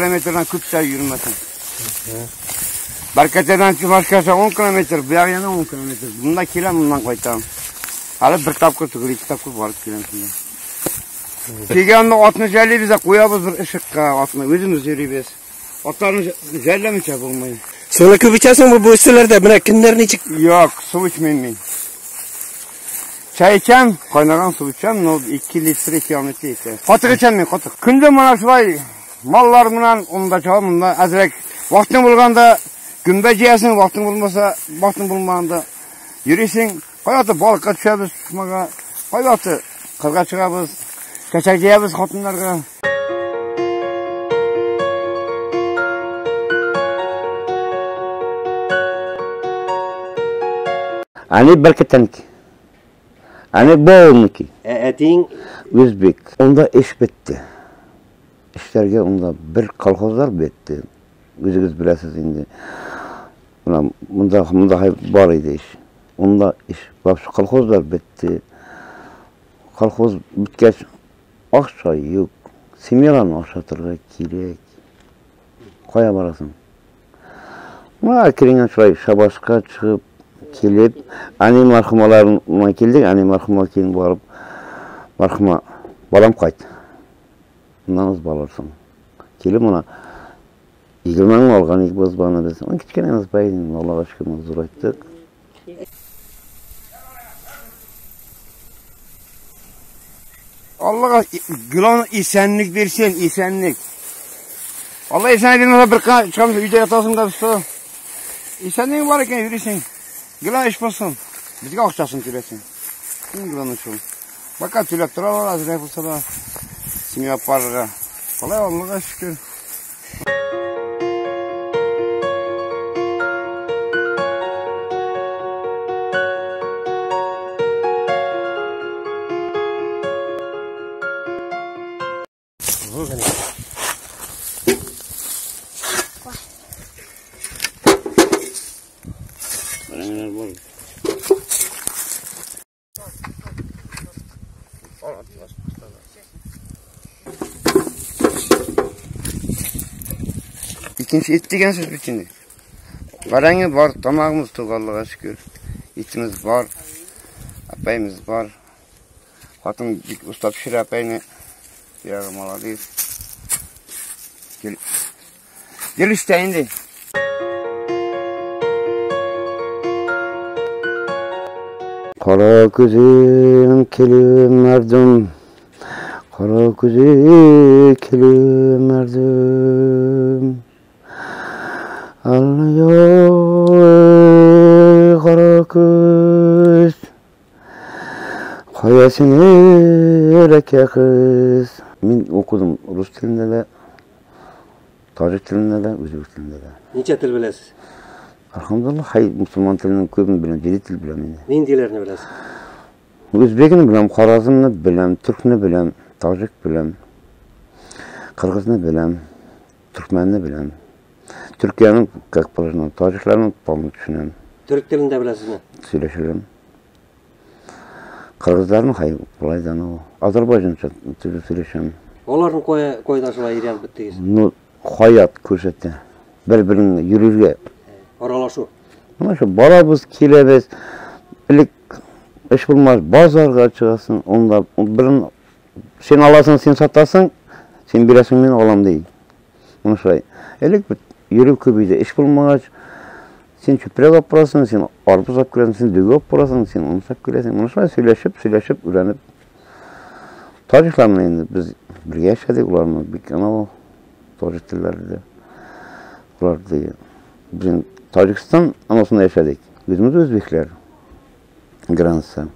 километрдан күп тә йөрмәсең. Бәркәтәдән Чувашкаша 10 километр, бу ягы янә 10 километр. Монда киләм, моннан кайтам. Әле бер тапкыр түгел, ике тапкыр барып киләм шунда. Килгәндә атны җәллибез дә куябыз бер ышыкка, атны үзебез йөрибез. Атларны җәлләмичә булмый. Суны күп эчәсеңме бу эсселәрдә? Менә көннәр ничек? Юк, су эчмим мин. Чәй эчәм, кайнаган су эчәм, но 2 литр 2,5 литр итә. Катык эчәм мин, катык. Көндә менә шулай маллар белән унда чабам, монда әзрәк вакытың булганда гөмбә җыясың, вакытың булмаса, вакытың булмаганда йөрисең. Кайвакыт балыкка төшәбез, шумага, кайвакыт кырга чыгабыз, чәчәк җыябыз хатыннарга. Ани Бәркәтәнеке. Ани Баулныкы. Ә әтиең? Үзбек. Унда эш бетте. Эшләргә унда бер колхозлар бетте. Үзегез беләсез инде. Менә монда монда бар иде эш. Унда эш вообще колхозлар бетте. Колхоз беткәч акча юк. Семьяларны ашатырга кирәк. Кая барасың? Менә әкренген шулай шабашка чыгып килеп, әни мәрхүмәләренә килдек, әни мәрхүмә килеп барып, мәрхүмә, балам кайт. Моннан узып алырсың. Килеп менә 20 мең алган идек без баны без. Аны кечкенә узып инде, Аллага шөкер, зурайттык. Аллага гөлан исәнлек бирсен, исәнлек. Алла исәнлек бирмәсә бер көн чыгамыз өйдә ятасың да все. Исәнлегең бар икән йөрисең. Гөлан эш булсын. Безгә акчасын түләсен. Иң главное шул. Пока түләп торалар, әзрәк булса да семья парга. Алай Аллага шөкер. Икенче ит дигән сүз бит инде. Бәрәңге бар, тамагымыз тук, Аллага шөкер. Итimiz бар, апайымыз бар. Хатын бик оста пешерә апайны. Ягы молодец. Гел, гел эштә инде. Кара күзем килем мәрдем, кара күзе килем мәрдем. Алла кара күз, кая сине рәкә кыз. Мин укыдым рус телендә дә, таҗик телендә дә, үзбек телендә дә. Ничә тел беләсез? Алхамдулилла, хай мусульман теленең күбен беләм, 7 тел беләм инде. Ниндиләрне беләсез? Үзбекне беләм, Хоразмны беләм, төркне беләм, таҗик беләм, кыргызны беләм, төркмәнне беләм. Төркиянең, как положено, таҗикларның полный төшенәм. Төрек телен дә беләсезме? Сөйләшәм. Кыргызларның хай болай да, ну, азербайҗанча төзү сөйләшәм. Аларны кая кайда шулай өйрәнеп беттегез? Ну, хаят күрсәтә. Бер-береңне йөрергә. Аралашу. Менә шул барабыз, киләбез. Элек эш булмас, базарга чыгасың, унда берен син аласың, син сатасың, син бирәсең, мин алам ди. Менә шулай. Элек бит йөрү күп иде. Эш булмагач, син чүпрәк алып барасың, син арбуз алып киләсең, син дөге алып барасың, син он алып киләсең. Менә шулай сөйләшеп, сөйләшеп, өйрәнеп. Таҗиклар белән инде без бергә яшәдек, уларны бик анау таҗик телләре дә. Улар ди, без Таҗикстан анасында яшәдек. Үзебез үзбекләр. Граница.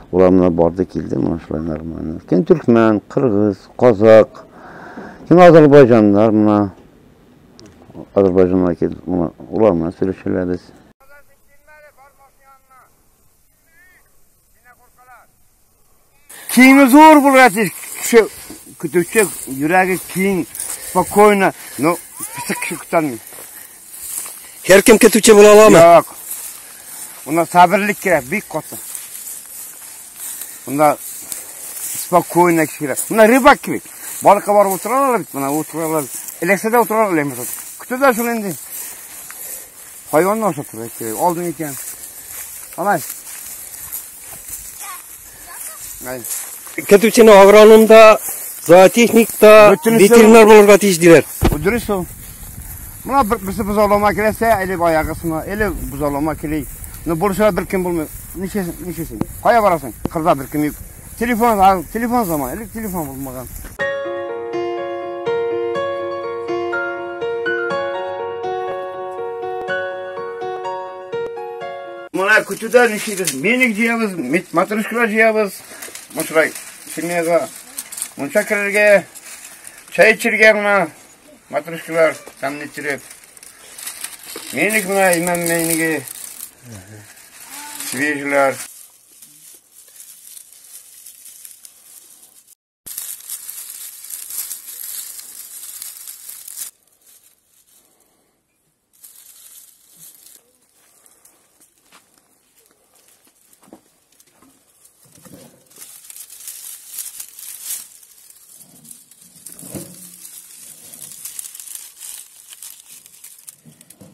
Улар менә барды килде, менә шулай нормально. Кем төркмән, кыргыз, казак, кем азербайҗаннар менә. Азербайҗаннар килде, менә улар менә сөйләшәләр без. Киңе зур булырга тиеш. Кеше көтүче йөрәге киң, спокойно, но пысык кеше көтәлми. Һәркем көтүче була аламы? Юк. Монда сабырлык кирәк, бик каты. Монда спокойно кеше кирәк. Монда рыбак кебек. Балыкка барып утыралар бит, менә утыралар. Эләксә дә утыра, эләкмәсә. Көтә дә шул инде. Хайванны ашатырга кирәк. Алдың икән. Алай. Ай. Көтүчене агроном да, зоотехник та, ветеринар булырга тиеш диләр. Дөрес ул. Менә берсе бозаулама киләсә, әле баягысына, әле бозаулама килә. Но бурыча бер кем булмый. Ничәсен, ничәсен? Кая барасың? Кырда бер кем юк. Телефон, телефон заман, элек телефон булмаган. Менә көтүдә ничек Меник җыябыз, матрешкалар җыябыз. Мушрай семьяга мунча керергә, чәй эчәргә менә матрешкалар тәмле иттереп. Меник менә имән мениге. Свежилар.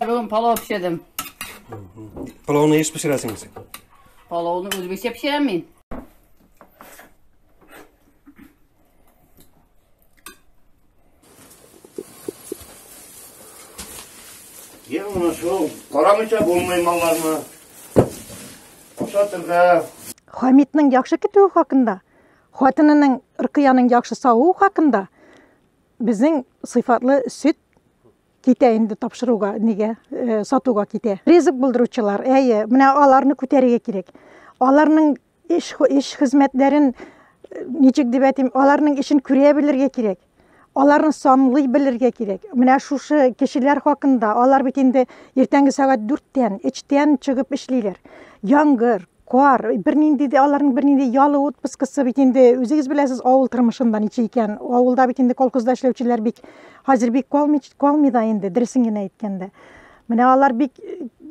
Бүген палау пешердем. Палауны еш пешерәсеңме син? Палауны үзбекчә пешерәм мин. Я менә шул карамыйча булмый малларны. Ашатырга. Хамитның яхшы көтүе хакында, хатынының Ркыяның яхшы савуы хакында безнең сыйфатлы сөт китә инде тапшыруга, нигә, сатуга китә. Ризык булдыручылар, әйе, менә аларны күтәрергә кирәк. Аларның эш, эш хезмәтләрен ничек дип әйтим, аларның эшен күрә белергә кирәк. Аларны санлый белергә кирәк. Менә шушы кешеләр хакында, алар бит инде иртәнге сәгать 4-тән, 3-тән чыгып эшлиләр. Яңгыр, кар, бернинди дә аларның бернинди ялы отпускысы бит инде үзегез беләсез авыл тормышында ничек икән. Авылда бит инде колхозда эшләүчеләр бик хәзер бик калмый, калмый да инде, дөресен генә әйткәндә. Менә алар бик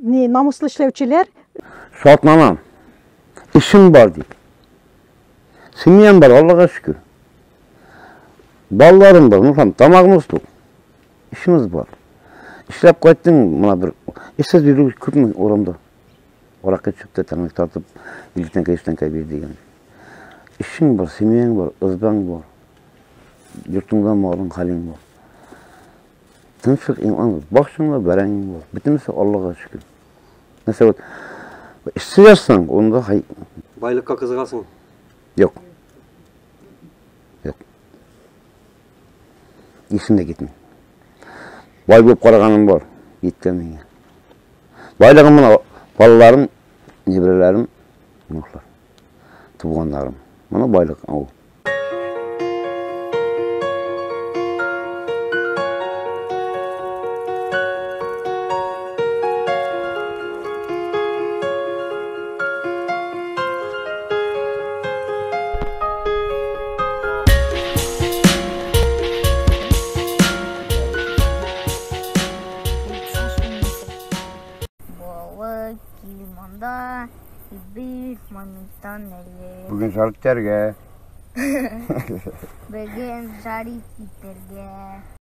ни намуслы эшләүчеләр. Шатланам. Эшем бар дип. Семьям бар, Аллага шөкер. Балаларым бар, ну там тамагымыз тук. Эшimiz бар. Эшләп кайттың, менә бер эшсез йөрү күпме урамда. Аракы эчеп тә тәмәке тартып, 50 тәңкә, 100 тәңкә бир дигән. Эшең бар, семьяң бар, ызбаң бар. Йортыңда малың, хәлең бар. Тынычлык, иман, бакчаң бар, бәрәңгең бар. Бөтенесе Аллага шөкер. Нәрсә вот эшсез ятсаң, онда хай Байлыкка кызыгасың? Юк. Юк. Исем дә китми. Бай булып караганым бар, киткән миңа. Байлыгым менә балаларым, неберәләрем, оныклар, туганнарым. Моны байлык ул. Балык килманда бер минуттан әле. Бүген жарып итәргә. Бүген жарып итәргә.